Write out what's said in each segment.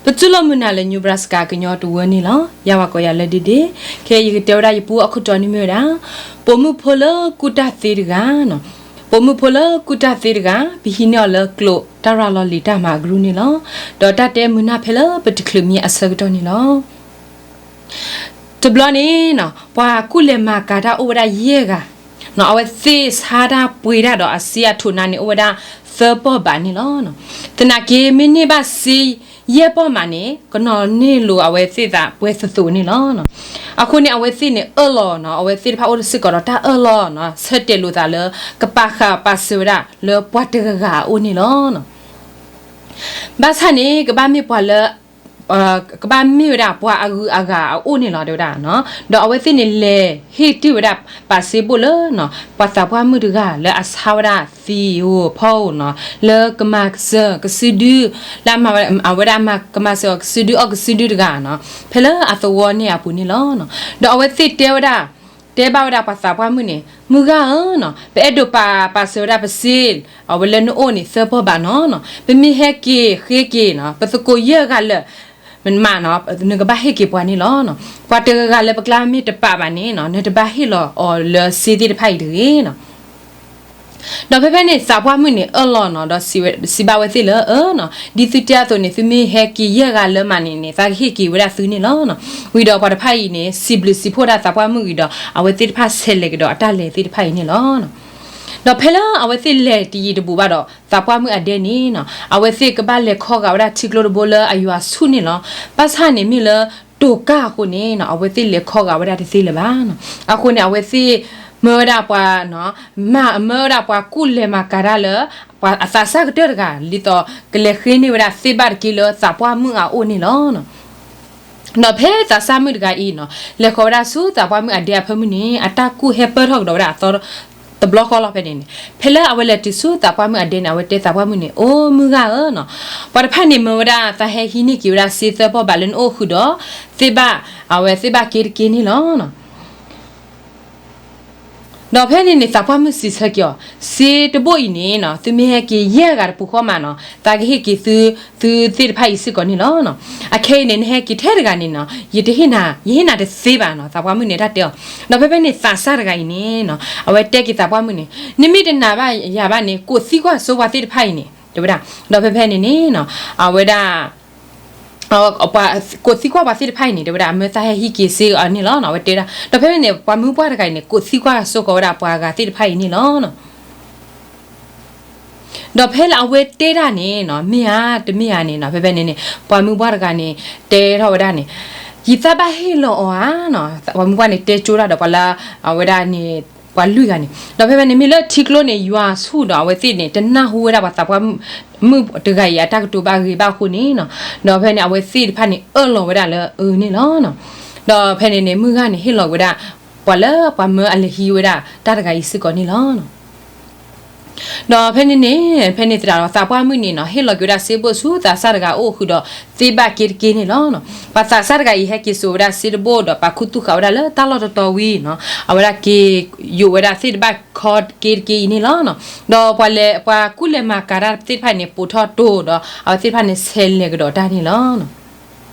ပတူၢ်လိာ်မုာ်နၤလၢ Nebraska ကညီတဝၢန့ၣ်လီၤ. ယၤဝဲကိးယၤလၢဒ့ဒ့, ခဲအံၤယကတဲဝဲဒၣ်ယပူအခိၣ်တီန့ၣ်မ့ၢ်ဝဲဒၣ် ပိာ်မုၣ်ဖိလၢကူၣ်တၢ်သ့တဂၤ, ပိာ်မုၣ်ဖိလၢကူၣ်တၢ်သ့တဂၤ ပဟံးန့ၢ်အီၤလၢကျိာ်တၢ်ရၤလီၤလံာ်တၢ်မၤအကရူၢ်န့ၣ်လီၤ. ဒီးတၢ်တဲမုာ်နၢ်ဖဲလၢပတချုးမံအဆၢကတီၢ်န့ၣ်လီၤ. တဘျီန့ၣ် ပှၤကူၣ်လဲၤမၤကၤတၢ်အိၣ်ဝဲဒၣ်ယဲၢ်ဂၤ, အဝဲသ့ၣ်ဆါတၢ်ပှ့ၤတၢ်ဒီးအစ့အထိးနါန့ၣ် အိၣ်ဝဲဒၣ်သၢပီၢ်ဘးန့ၣ်လီၤ. သနာ်က့ မ့ၢ်န့ၢ်ဘၣ်စ့ယဲၢ်ပီၢ်မးန့ၣ် ကနီၤန့ၢ်လိာ်အဝဲသ့ၣ်သးပှဲၤသိးသိးန့ၣ်လီၤ. အဃိန့ၣ် အဝဲသ့ၣ်န့ၣ်အၢၣ်လီၤ, အဝဲသ့ၣ်တဖၣ်အိၣ်စ့ၢ်ကီးဒီးတၢ်အၢၣ်လီၤ, ဆၢတဲာ်လိာ်သးလၢကပာ်ဃာ်ပာ်စၢၤဝဲဒၣ်လၢပှၤတဂၤဂၤအအိၣ်န့ၣ်လီၤ. ဘၣ်ဆၣ်န့ၣ် ကဘၣ်မ့ၢ်ပှၤလၢ ကဘၣ်မ့ၢ်ဝဲဒၣ်ပှၤအဂုၤအဂၤအအိၣ်န့ၣ်လီၤ တဲဝဲဒၣ်. ဒီးအဝဲသ့ၣ်န့ၣ်လဲၤဟ့ၣ်တ့ၢ်ဝဲဒၣ်ပာ်စ့ဘိၣ်လၢ ပှၤသးပှၢ်မုၣ်တဂၤလၢအဆါဝဲဒၣ်သံးဧိၤဖီဧိၤန့ၣ် လၢကမၤစၢၤကစုဒု, လၢအဝဲဒၣ်ကမၤစၢၤကစုဒုအီၣ်ကစုဒုတဂၤန့ၣ် ဖဲလၢအသဝီန့ၣ်အပူၤန့ၣ်လီၤ. ဒီးအဝဲသ့ၣ်တဲဝဲဒၣ် တဲဘၣ်ဝဲဒၣ်ပှၤသးပှၢ်မုၣ်န့ၣ် မုၢ်ဂၤဧၢန့ၣ် ပအဲၣ်ဒိးပာ်ပာ်စၢၤဝဲဒၣ်ပစ့ အဝဲလၢနအိၣ်န့ၣ် သၢပီၢ်ဘးန့ၣ်, ပမ့ၢ်ဟဲက့ၤဃ့က့ၤန့ၣ် ပသကိးယဲၢ်ဂၤလၢာ် မးန့ၣ် နကဘၣ်ဟ့ၣ်က့ၤပှၤန့ၣ်လီၤ. ပှၤတဂၤဂၤလၢပကျါမ့ၢ်တပာ်ဘၣ်န့ၣ် နတဘၣ်ဟ့ၣ်လီၤအီၤလၢစ့သ့ၣ်တဖၣ်အံၤတဂ့ၤန့ၣ်. ဒီးဖဲဖဲန့ၣ် သးပှၢ်မုၣ်န့ၣ်အၢၣ်လီၤန့ၣ် ဒီးစံးဘၣ်ဝဲသ့ၣ်လၢ အၢ ဒ်သုတဲအသိးန့ၣ် သုမ့ၢ်ဟဲက့ၤယဲၢ်ဂၤလၢမးန့ၣ်န့ၣ် သးကဟ့ၣ်က့ၤဝဲဒၣ်သုန့ၣ်လီၤ. ဝံၤဒီးပှၤတဖၣ်အံၤန့ၣ် စံးဘျုးစံးဖှိၣ်ဒၣ်သးပှၢ်မုၣ်အံၤဒီး အဝဲသ့ၣ်တဖၣ်ဆဲးလဲၤကဒီးအတၢ်လဲၤသ့ၣ်တဖၣ်အံၤန့ၣ်လီၤ. ဒီးဖဲလၢအဝဲသ့ၣ်လဲၤတယံၤတဘူးဘၣ်ဒီး သးပှၢ်မုၣ်အဒဲန့ၣ် အဝဲသ့ၣ်ကဘၣ်လဲၤခီဂာ်ဝဲဒၣ်ထံကျိတဘိလၢအယွၤဆူၣ်န့ၣ်လီၤ. ဘၣ်ဆၣ်န့ၣ်မ့ၢ်လၢတိၤကၢ်အဃိန့ၣ် အဝဲသ့ၣ်လဲၤခီဂာ်ဝဲဒၣ်တသ့လၢၤဘၣ်. အဃိန့ၣ် အဝဲသ့ၣ်မၢဝဲဒၣ်ပှၤ မၢဝဲဒၣ်ပှၤကူၣ်လဲၤမၤကၤတၢ်လၢ ပှၤအသးစၢ်ကတၢၢ်တဂၤ ဒ်သိးကလဲၤဃ့န့ၢ်ဝဲဒၣ်သ့ၣ်ဘၣ်တက့ၢ်လၢသးပှၢ်မုၣ်အအိၣ်န့ၣ်လီၤ. ဒီးဖဲသးစၢ်မုၣ်တဂၤအံၤန့ၣ် လဲၤဃီၤဝဲဒၣ်ဆူသးပှၢ်မုၣ်အဒဲအဖၢမုၢ်န့ၣ် အတၢ်ကူၣ်ဟဲပၢၢ်ထီၣ်ကဒီးဝဲဒၣ်အသီတဘျီဃီလီၤ. ဖဲန့ၣ်န့ၣ် ဖဲလၢအဝဲလဲၤတုၤဆူသးပှၢ်မုၣ်အဒဲန့ၣ် အဝဲတဲသးပှၢ်မုၣ်န့ၣ် အိ မုၢ်ဂၤဧၢန့ၣ် ပှၤတဖၣ်န့ၣ်မၢဝဲဒၣ် သးဟဲဟံးန့ၢ်က့ၤဝဲဒၣ်စ့သၢပီၢ်ဘးလၢနအိၣ်ဃုာ်ဒီး သ့ၣ်ဘၣ် အဝဲသ့ၣ်ဘၣ်က့တက့ၢ်န့ၣ်လီၤ. ဒီးဖဲန့ၣ်န့ၣ် သးပှၢ်မုၣ်စံးဆၢက့ၤအီၤ, စ့တဘိၣ်အံၤန့ၣ် သုမ့ၢ်ဟဲက့ၤယဲၢ်ဂၤတပူၤဃီမးန့ၣ် သးကဟ့ၣ်က့ၤသု သုသ့ၣ်တဖၣ်အံၤစ့ၢ်ကီးန့ၣ်လီၤ. အခဲအံၤန့ၣ် နဟဲက့ၤထဲတဂၤန့ၣ်န့ၣ် ယတဟ့ၣ်နၤ ယဟ့ၣ်နၤတသ့ဘၣ်န့ၣ် သးပှၢ်မုၣ်န့ၣ်တၢ်တဲအီၤ. ဒီးဖဲဖဲန့ၣ် သးစၢ်တဂၤအံၤန့ၣ် အဝဲတဲက့ၤသးပှၢ်မုၣ်န့ၣ် နမ့ၢ်တနာ်ဘၣ်ယၤဘၣ်န့ၣ် ကိးသံကွၢ်စိပှၤသ့ၣ်တဖၣ်အံၤန့ၣ် တဲဝဲဒၣ်. ဒီးဖဲဖဲန့ၣ်န့ၣ် အဝဲဒၣ် ကိးသံကွၢ်ပှၤသ့ၣ်တဖၣ်အံၤန့ၣ် တဲဝဲဒၣ် အမၢသးဟဲဟံးက့ၤစ့အီၤန့ၣ်လီၤ. အဝဲတဲဒၣ် ဒီးဖဲဖဲန့ၣ် ပှၤမုၢ်ပှၢ်တဂၤအံၤန့ၣ် ကိးသံကွၢ်စိကိးဝဲဒၣ်ပှၤဂၤသ့ၣ်တဖၣ်အံၤန့ၣ်လီၤ. ဒီးဖဲလၢအဝဲတဲဒၣ်န့ၣ် မ့ၢ်ဧါတမ့ၢ်ဧါန့ၣ် ဖဲဖဲန့ၣ်န့ၣ် ပှၤမုၢ်ပှၢ်တဂၤန့ၣ် တဲထီၣ်ဝဲဒၣ်န့ၣ် ယသးဘၣ်ဟ့ၣ်လီၤအီၤဧါ. ပှၤမုၢ်ပှၢ်န့ၣ် တဲကၠိတၢ်ဒီးပှၤလၢ အဝဲဒၣ်န့ၣ် ပှၤလွံၢ်ဂၤန့ၣ် ဒီးဖဲဖဲန့ၣ် မ့ၢ်လၢထံကျိန့ၣ် ယွၤဆူၣ်ဒီးအဝဲသ့ၣ်န့ၣ် တနၢ်ဟူဝဲဒၣ်ပှၤသးပှၢ်မုၣ်တဂၤအံၤအတၢ်ကတိၤဘၣ်ဂ့ၤဘၣ်အဃိန့ၣ် ဒီးဖဲန့ၣ် အဝဲသ့ၣ်တဖၣ်န့ၣ် အၢၣ်လီၤဝဲဒၣ်လၢအၢန့ၣ်လီၤ. ဒီးဖဲန့ၣ်န့ၣ် မုၢ်ဂၤန့ၣ်ဟ့ၣ်လီၤဝဲဒၣ် ပှၤလၢပှၤမၢအလဲၤဟံးဝဲဒၣ်တၢ်တဂၤအံၤစ့ၢ်ကီးန့ၣ်လီၤ. ဒီးဖဲန့ၣ်န့ၣ် ဖဲန့ၣ်သတးဒီး သးပှၢ်မုၣ်န့ၣ် ဟ့ၣ်လီၤက့ၤဝဲဒၣ်စ့ဘိၣ်ဆူသးစၢ်တဂၤအအိၣ်ဃုာ်ဒီး သ့ၣ်ဘၣ်က့ၤတက့ၢ်န့ၣ်လီၤ. ပှၤသးစၢ်တဂၤအံၤ ဟဲက့ၤစိာ်ဝဲဒၣ်စ့တဘိၣ်ဒီး ပာ်ခူသူၣ်ဃာ်ဝဲဒၣ်လၢတၢ်လီၢ်တတီၤဝံၤန့ၣ် အဝဲဒၣ်က့ၤယိးဝဲဒၣ်သ့ၣ်တဘၣ်ခီက့ၤတက့ၢ်အံၤန့ၣ်လီၤ. ဒီးပှၤလဲၤ ပှၤကူၣ်လဲၤမၤကၤတၢ်သ့ၣ်တဖၣ်အံၤန့ၣ် ပိာ်ထီၣ်တိၤဒီး အဝဲသ့ၣ်တဖၣ်န့ၣ် ဆဲးလဲၤကဒီးတၢ်န့ၣ်လီၤ.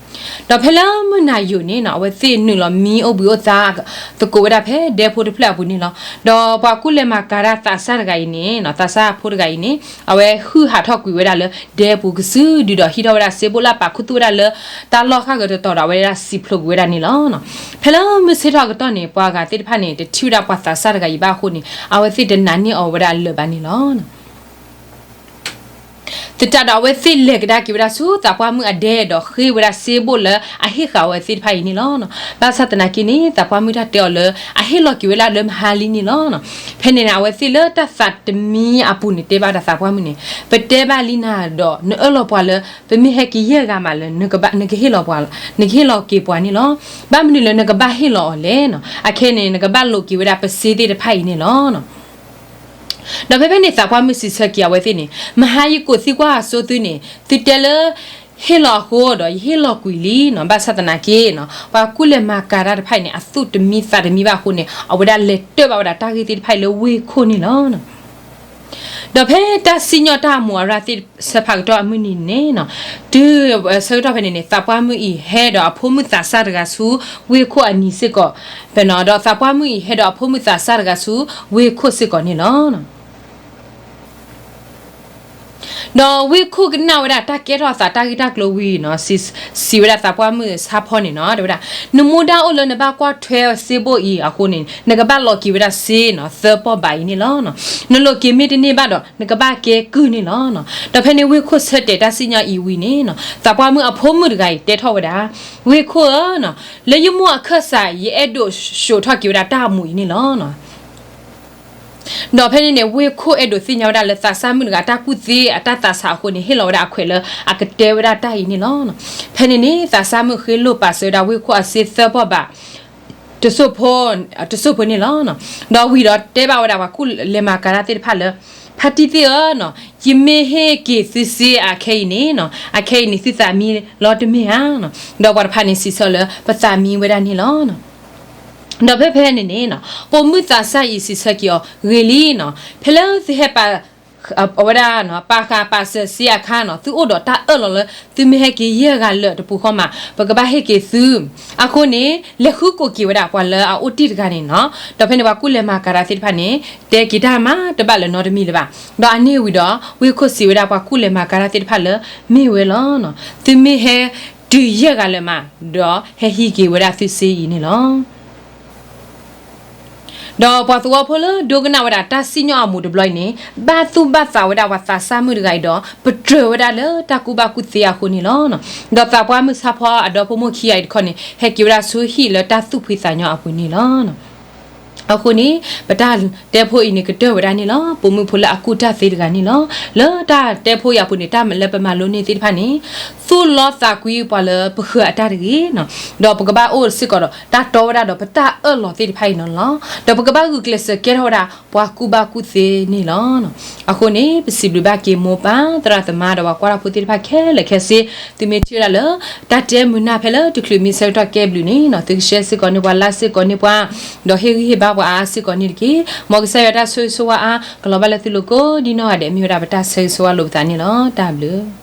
ဒီးဖဲလၢမုၢ်နၤယိာ်န့ၣ် အဝဲသ့ၣ်နုာ်လီၤမံအိၣ်ဘှံးအိၣ်သါ သကိးဝဲဒၣ်ဖဲဒဲဖိတဖျၢၣ်အပူၤန့ၣ်လီၤ. ဒီးပှၤကူၣ်လဲၤမၤကၤတၢ်သးစၢ်တဂၤအံၤန့ၣ် သးစၢ်ဖိတဂၤအံၤန့ၣ် အဝဲဟုၣ်ဟးထီၣ်ကွံာ်ဝဲဒၣ်လၢဒဲပူၤကစုဒုဒီး ဟံးထီၣ်ဝဲဒၣ်စ့ဘိၣ်လၢပာ်ခူသူၣ်ဝဲဒၣ်လၢတၢ်လီၢ်ဃၣ်ကတတီၤဒီး အဝဲဒၣ်စံးဖျိးကွံာ်ဝဲဒၣ်န့ၣ်လီၤ. ဖဲလၢမုၢ်ဆ့ၣ်ထီၣ်အကတီၢ်န့ၣ် ပှၤဂၤသ့ၣ်တဖၣ်န့ၣ် တထံၣ်ဝဲဒၣ်ပှၤသးစၢ်တဂၤအံၤဘၣ်အဃိန့ၣ် အဝဲသ့ၣ်တနာ်န့ၢ်အီၤဝဲဒၣ်လၢၤဘၣ်န့ၣ်လီၤ. သတးဒီးအဝဲသ့ၣ်လဲၤကဒါက့ၤဝဲဒၣ်ဆူသးပှၢ်မုၣ်အဒဲဒီးဃ့ဝဲဒၣ်စ့ဘိၣ်လၢအဟ့ၣ်ဃာ်အဝဲသ့ၣ်တဖၣ်အံၤန့ၣ်လီၤ. ဘၣ်ဆၣ်သနာ်က့န့ၣ် သးပှၢ်မုၣ်တၢ်တဲအီၤလၢ အဟ့ၣ်လီၤက့ၤဝဲဒၣ်လၢမဟါလံန့ၣ်လီၤ. ဖဲန့ၣ်န့ၣ် အဝဲသ့ၣ်လၢတၢ်သးတမံအပူၤန့ၣ် တဲဘၣ်ဝဲဒၣ်သးပှၢ်မုၣ်န့ၣ် ပတဲဘၣ်လံနၤဒီး နအၢၣ်လီၤပှၤလၢ ပမ့ၢ်ဟဲက့ၤယဲၢ်ဂၤမးလၢ နကဘၣ် နကဟ့ၣ်လီၤပှၤ နကဟ့ၣ်လီၤက့ၤပှၤန့ၣ်လီၤ. ဘၣ်မနုၤလၢနကဘၣ်ဟ့ၣ်လီၤအီၤလဲၣ်န့ၣ် အခဲန့ၣ် နကဘၣ်လိးက့ၤဝဲဒၣ်ပစ့သ့ၣ်တဖၣ်အံၤန့ၣ်လီၤ. ဒီးဖဲဖဲန့ၣ် သးပှၢ်မုၣ်စံးဆၢက့ၤအဝဲသ့ၣ်န့ၣ် မဟါယကိးသံကွၢ်အစိသုန့ၣ် သုတဲလၢ ဟ့ၣ်လီၤအဃိဒီး ယဟ့ၣ်လီၤကွံာ်လံန့ၣ်. ဘၣ်ဆၣ်သနာ်က့န့ၣ် ပှၤကူၣ်လဲၤမၤကၤတၢ်တဖၣ်အံၤန့ၣ် အသူၣ်တမံသးတမံဘၣ်အဃိန့ၣ် အဝဲဒၣ်လဲၤတၢၢ်ဘၣ်ဝဲဒၣ်တၢ်ဂ့ၢ်သ့ၣ်တဖၣ်အံၤလၢဝ့ၢ်ခိၣ်န့ၣ်လီၤ. ဒီးဖဲတၢ်စံၣ်ညီၣ်တၢ်အမူးအရၣ်သ့ၣ်ဆၢဖးကတီၢ်အမုၢ်နံၤန့ၣ်နီၤ, တုၤဆၢကတီၢ်ဖဲန့ၣ်န့ၣ် သးပှၢ်မုၣ်အံၤဟဲဒီးအဖိမုၣ်သးစၢ်တဂၤဆူ ဝ့ၢ်ခိၣ်အနံၤစ့ၢ်ကီး, ဖဲနီၤ ဒီးသးပှၢ်မုၣ်အံၤဟဲဒီးအဖိမုၣ်သးစၢ်တဂၤဆူ ဝ့ၢ်ခိၣ်စ့ၢ်ကီးန့ၣ်လီၤ. ဒီးဝ့ၢ်ခိၣ်ကနၣ်ဝဲဒၣ်တၢ်ကဲထီၣ်အသးတၢ်ဂ့ၢ်တၢ်ကျိၤဝံၤနီၤ, စံးဝဲဒၣ်သးပှၢ်မုၣ်ဆါဖီန့ၣ်နီၤ, တဲဝဲဒၣ်, နမူဒါအိၣ်လၢနဘၣ်ကွၢ်ထွဲစ့ဘိၣ်အံၤအဃိန့ၣ် နကဘၣ်လီၤက့ၤဝဲဒၣ်စ့နီၤ သၢပီၢ်ဘးအံၤန့ၣ်လီၤ. နလိးက့ၤမ့ၢ်တန့ၢ်ဘၣ်ဒီး နကဘၣ်ကဲကုၢ်န့ၣ်လီၤ. ဒီးဖဲန့ၣ်ဝ့ၢ်ခိၣ်ဆၢတဲာ်တၢ်စံၣ်ညီၣ်အံၤဝံၤန့ၣ်နီၤ, သးပှၢ်မုၣ်အဖိမုၣ်တဂၤအံၤတဲထီၣ်ဝဲဒၣ်, ဝ့ၢ်ခိၣ်ဧၢ, လၢယမိၢ်အခၢၣ်စး ယအဲၣ်ဒိးၡိးထီၣ်က့ၤဝဲဒၣ်တၢ်အမူးအံၤန့ၣ်လီၤ. ဒီးဖဲန့ၣ်န့ၣ် ဝ့ၢ်ခိၣ်အဲၣ်ဒိးသ့ၣ်ညါဝဲဒၣ်လၢသးစၢ်မုၣ်တဂၤအတၢ်ကူၣ်သ့အတၢ်သးဆးအဃိန့ၣ် ဟ့ၣ်လီၤဝဲဒၣ်အခွဲးလၢအကတဲဝဲဒၣ်တၢ်အံၤန့ၣ်လီၤ. ဖဲန့ၣ်န့ၣ် သးစၢ်မုၣ်ဃ့လိာ်ပာ်စၢၤဝဲဒၣ်ဝ့ၢ်ခိၣ်အစ့သၢပီၢ်ဘး တစိၢ်ဖိ, တစိၢ်ဖိန့ၣ်လီၤ. ဒီးဝံၤဒီးတဲဘၣ်ဝဲဒၣ်ပှၤကူၣ်လဲၤမၤကၤတၢ်သ့ၣ်တဖၣ်လၢ ဖါတံၢ်သ့ၣ်ဧၢ, ယမ့ၢ်ဟ့ၣ်က့ၤသုစ့အခဲအံၤန့ၣ်, အခဲအံၤန့ၣ်သုသးမံလီၤတမ့ၢ်ဧါ. ဒီးပှၤတဖၣ်န့ၣ်စံးဆၢလၢပသးမံဝဲဒၣ်န့ၣ်လီၤ. ဒီးဖဲဖဲန့ၣ်န့ၣ်နီၤ ပိာ်မုၣ်သးစၢ်အံၤစံးဆၢက့ၤအီၤ ဂ့ၤလံနီၤ, ဖဲလၢသုဟဲပာ် အဝဲဒၣ် ပာ်ဃာ်ပာ်စၢၤစ့အခါနီၤ သုအိၣ်ဒီးတၢ်အၢၣ်လီၤလၢ သုမ့ၢ်ဟဲက့ၤယဲၢ်ဂၤလၢာ်တပူၤဃီမး ပကဘၣ်ဟ့ၣ်က့ၤသု. အဃိန့ၣ် လဲၤဃုကိးက့ၤဝဲဒၣ်ပှၤလၢအအိၣ်တ့ၢ်တဂၤန့ၣ်နီၤ, ဒီးဖဲန့ၣ်ပှၤကူၣ်လဲၤမၤကၤတၢ်သ့ၣ်တဖၣ်န့ၣ် တဲက့ၤတၢ်မးတဘၣ်လၢၤနီတမံၤလၢၤဘၣ်. ဒီးအန့ၣ်ဝံၤဒီး ဝ့ၢ်ခိၣ်စံးဝဲဒၣ်ပှၤကူၣ်လဲၤမၤကၤတၢ်သ့ၣ်တဖၣ်လၢ မ့ၢ်ဝဲလီၤ. သုမ့ၢ်ဟဲတုၤယဲၢ်ဂၤလၢာ်မး ဒီးဟဲဟံးက့ၤဝဲဒၣ်သုစ့အံၤန့ၣ်လီၤ. ဒီးပှၤသဝီဖိလၢဒိကနၣ်ဝဲဒၣ်တၢ်စံၣ်ညီၣ်အမူးတဘျီအံၤန့ၣ် ဘၣ်သူၣ်ဘၣ်သးဝဲဒၣ်ပှၤသးစၢ်မုၣ်တဂၤအံၤဒီး ပတြၢၤဝဲဒၣ်လၢတၢ်ကူၣ်ဘၣ်ကူၣ်သ့အဃိန့ၣ်လီၤ. ဒီးသးပှၢ်မုၣ်ဆါဖီအဒီဖိမိၢ်ခံဂၤအံၤတခီန့ၣ် ဟဲက့ၤဝဲဒၣ်ဆူဟံၣ်လၢတၢ်သူၣ်ဖှံသးညီအပူၤန့ၣ်လီၤ. အဃိန့ၣ် ပတၢ်တဲဖိအံၤန့ၣ်ကတၢၢ်ဝဲဒၣ်န့ၣ်လီၤ. ပိာ်မုၣ်ဖိလၢအကူၣ်တၢ်သ့တဂၤန့ၣ်လီၤ. လၢတၢ်တဲဖိအံၤအပူၤန့ၣ် တၢ်လၢပမၤလိန့ၢ်သ့ၣ်တဖၣ်န့ၣ် သူၣ်လီသးကွံပှၤလၢပဃၢၤအတၢ်တဂ့ၤနီၤ, ဒီးပကဘၣ်အိၣ်စ့ၢ်ကီးဒီးတၢ်တီဝဲဒၣ်ဒီးပတၢ်အၢၣ်လီၤသ့ၣ်တဖၣ်အံၤန့ၣ်လီၤ. ဒီးပကဘၣ်ဂုာ်ကျဲးစၢးကဲထီၣ်ဝဲဒၣ်ပှၤကူၣ်ဘၣ်ကူၣ်သ့န့ၣ်လီၤ. အဃိန့ၣ် ပစံးဘျုးဘၣ်က့ၤမိၢ်ပၢ်သရၣ်သမါဒီးပှၤကွၢ်တၢ်ဖိသ့ၣ်တဖၣ်ခဲလၢာ်ခဲဆ့, သုမ့ၢ်ထံၣ်ဝဲဒၣ်လၢ တၢ်တဲမုာ်နၢ်ဖဲလၢတချုးမံဆၢကတီၢ်ကဲဘျုးန့ၣ်နီၤ သုကshareစ့ၢ်ကီးန့ၢ်ပှၤ likeစ့ၢ်ကီးန့ၢ်ပှၤ, ဒီးဟ့ၣ်ဂံၢ်ဟ့ၣ်ဘါပှၤအါအါစ့ၢ်ကီးန့ၣ်တက့ၢ်. မ်ကစၢ်ယွၤတၢ်ဆိၣ်ဂ့ၤဆိၣ်ဝါအါ ကလီၤဘၣ်လၢသုလိၤကိးဒ်နီၢ်ဂၤဒဲး မ့ၢ်ဝဲဒၣ်ပတၢ်ဆၢဂ့ၤဆၢဝါလိာ်ပသးန့ၣ်လီၤ. တၢ်ဘျုး